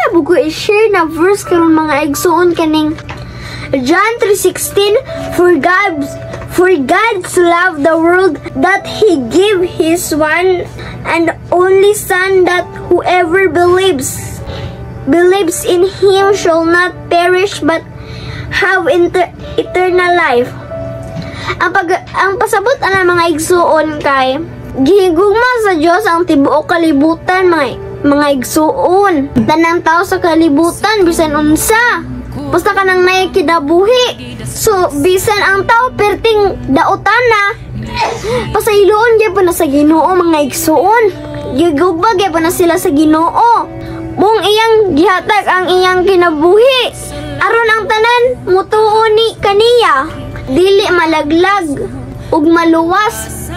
ra ko i-share na verse karon, mga igsuon, kaning John 3:16, For God so loved the world that He gave His one and only Son, that whoever believes in Him shall not perish but have eternal life. Ang pasabot ana, mga igsuon, kay gihigugma sa Dios ang tibuok kalibutan, mga igsuon. Tanang tao sa kalibutan, bisan unsa. Basta kanang nay kinabuhi. So bisan ang tao perting daotana, pasayloon gyapon na sa Ginoo, mga igsuon. Gigugma gyapon na sila sa Ginoo. Mong iyang gihatag ang iyang kinabuhi aron ang tanan mutuo ni kaniya dili malaglag ug maluwas.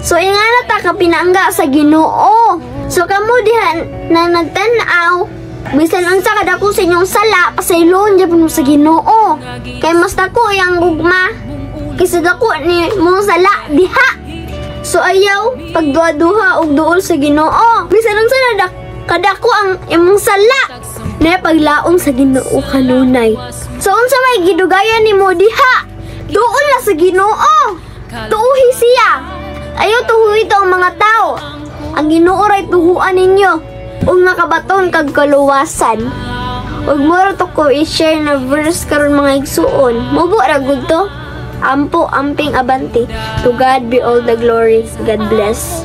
So ingana ta ka pinangga sa Ginoo. So kamo diha na nagtan-aw, bisan unsa kadako sa inyong sala, pasayloon gyapon mo sa Ginoo. Kay mas dako iyang gugma kaysa dako ni mo sala diha. So ayaw pagduha-duha og duol sa Ginoo. Bisan unsa na kadako ang imong sala, na paglaom sa Ginoo kanunay. So unsa may gidugayan nimo diha, duol na sa Ginoo. Tuuhi siya. Ayaw tuhuhi to ang mga tao. Ang Ginoo ray tuhuan ninyo ug makabaton kag kaluwasan. Ug mao ra to ko i-share na verse karon, mga igsuon. Mubo ra gud to. Ampo, amping, abante. To God be all the glory. God bless.